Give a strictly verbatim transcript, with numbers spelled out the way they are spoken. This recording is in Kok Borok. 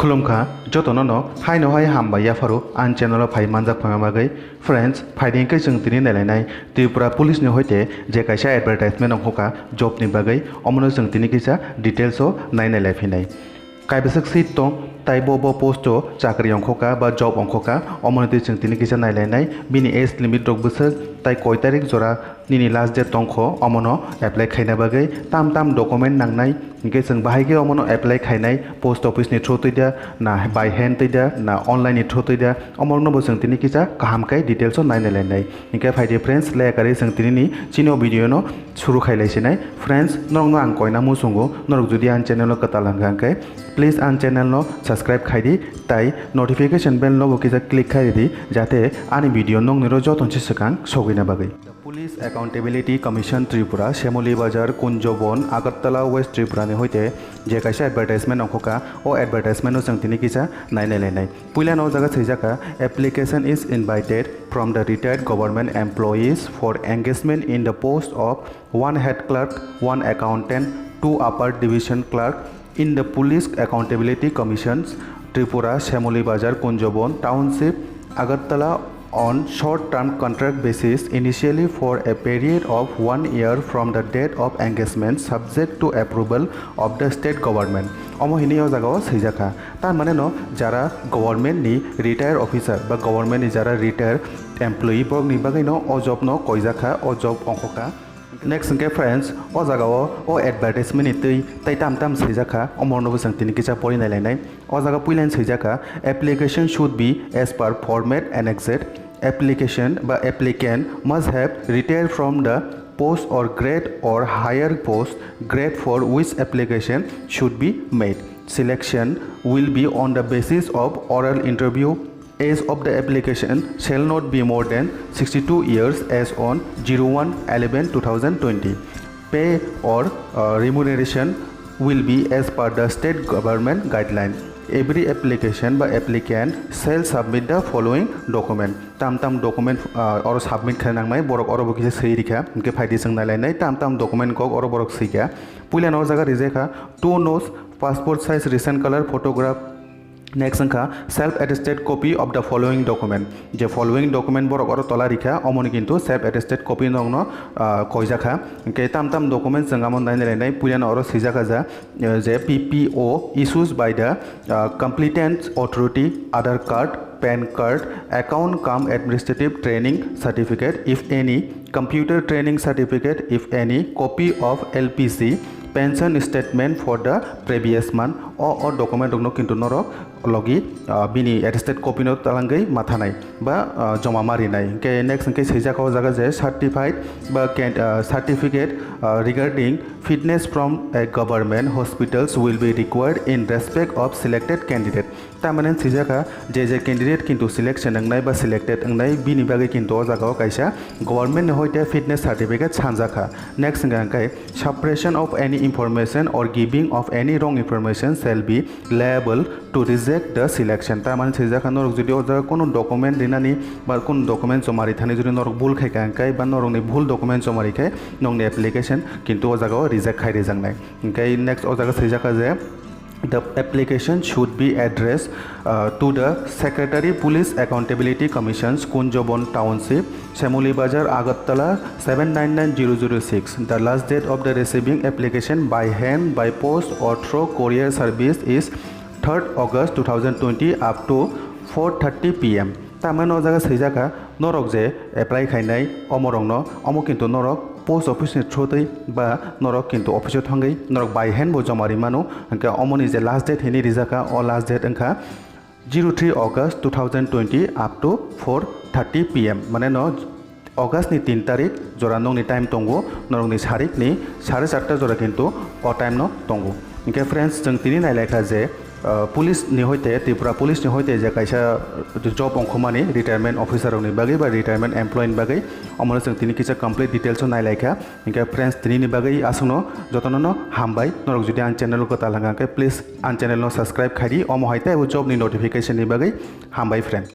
Khulumkha, jotono no haino hai hambai yapharo ang channel o phai manjak phaima bagwi. Friends, phaidi hwnkhe chwng tini nailainai Tripura Police ni hoite je kaisa advertisement ongkhoka job ni bagwi, omono chwng tini kisa details o nai nailai phinai. Kaibwswk seat tong tai bo bo post o chakri ongkhoka ba job ongkhoka, omono twi chwng tini kisa nailainai. Bini age limit rok bwswk tai koi tarik jora nini last date tongkho, omono apply khaina bagwi tam tam document nangnai, hwnkhe chwng bahai khe omono apply khainai, post office ni through twi da, na by hand twi da, na online ni through twi da, omorokno bo chwng tini kisa kaham khe details o nai nailainai. Hwnkhe phaidi friends, le kwrwi chwng tini ni chini o video no suru khailai sinai. Friends, norokno ang koina muchungo, norok jodi ang channel o kwtal hwnkha hwnkhe please ang channel no subscribe khaidi, tai notification bell no bo kisa click khaidi, jate ani video nokni ro joto ni swkang sogwina bagwi. Police Accountability Commission Tripura, Shemoli Bazar, Kunjobon, Agartala, West Tripura ni hoite je kaisa advertisement ongkhoka, o advertisement no chwng tini kisa nai nailainai. Puila no jaga swijaka, application is invited from the retired government employees for engagement in the post of one head clerk, one accountant, two upper division clerk, in the Police Accountability Commissions, Tripura, Shemoli Bazar, Kunjobon Township, Agartala, on short-term contract basis, initially for a period of one year from the date of engagement, subject to approval of the state government. Omo hinwi o jaga o swijaka. Tar mane no jara government ni retire officer ba government ni jara retire employee, borok ni bagwi no o job no koijak kha, o job ongkhoka. Next hwnkhe friends, o jaga o, o advertisement ni twi tai tam tam swijak kha, omorno bo chwng tini kisa pori nailainai. O jaga puila ni swijak kha, "Application should be as per format annexed. Application ba applicant must have retired from the post or grade or higher post grade for which application should be made. Selection will be on the basis of oral interview. Age of the application shall not be more than sixty-two years as on zero one eleven two thousand twenty. Pay or, uh, remuneration will be as per the state government guideline. Every application by applicant shall submit the following document." Tam tam document, uh, oro submit khe nangnai, borok oro bo kisa swi rikha, hwnkhe phaidi chwng nailainai tam tam document kok oro borok swikha. Puila no o jaga rijekha, two nos passport size recent color photograph. Next wngkha self attested copy of the following document. Je following document borok oro tola rikha, omoni kintu self attested copy nokno, ah, koijakha. Hwnkhe tam tam document chwng amo nai nai nai puilano oro swijak kha ja, eh, je P P O issues by the, ah, competent authority, Aadhaar card, pan card, account cum administrative training certificate if any, computer training certificate if any, copy of L P C, pension statement for the previous month. O, o document rokno kintu norok logi, ah, bini attested copy no talangwi mathanai ba, ah, joma ma rinai. Hwnkhe next hwnkhe swijak o jaga je certified ba can, ah, certificate, ah, regarding fitness from a government hospitals will be required in respect of selected candidate. Tamani swijak kha je je candidate kintu selection wngnai ba selected wngnai bini bagwi kintu o jaga o kaisa government ni hoite fitness certificate sanjak kha. Next hwnkha hwnkhe suppression of any information or giving of any wrong information shall be liable to reject the selection. Tamani swijak kha norok jodi o jaga kunu document rinani ba kunu document joma rithani jodi norok bul khai kha hwnkhe ba norokni bul document joma rikhai nokni application kintu o jaga o reject khai rijaknai. Hwnkhe next o jaga swijak kha je, "The application should be addressed, uh, to the Secretary Police Accountability Commissions, Kunjobon Township, Shemoli Bazar, Agartala, seven nine nine zero zero six. The last date of the receiving application by hand, by post or through courier service is third August two thousand twenty up to four thirty P M." Tamani o jaga swijak kha, norok je apply khainai omorokno, omo kintu norok post office ni through twi ba norok kintu office o thangwi norok by hand bo joma ri mano, hwnkhe omoni je last date hinwi rijak kha, o last date wngkha zero three August two thousand twenty up to four thirty P M, mane no August ni tin tarik jora nokni time tongo, norokni sarikni sare charta jora kintu o time no tongo. Hwnkhe friends, chwng tini nailaikha je, ah, police ni hoite, Tripura Police ni hoite je kaisa job ongkhomani retirement officer rokni bagwi ba retirement employee ni bagwi, omono chwng tini kisa complete details o nailaikha. Hwnkhe friends, tini ni bagwi aswkno jotono no hambai. Norok jodi ang channel o kwtal hwnkha hwnkhe please ang channel no subscribe khaidi, omo hai tei bo job ni notification ni bagwi. Hambai friend.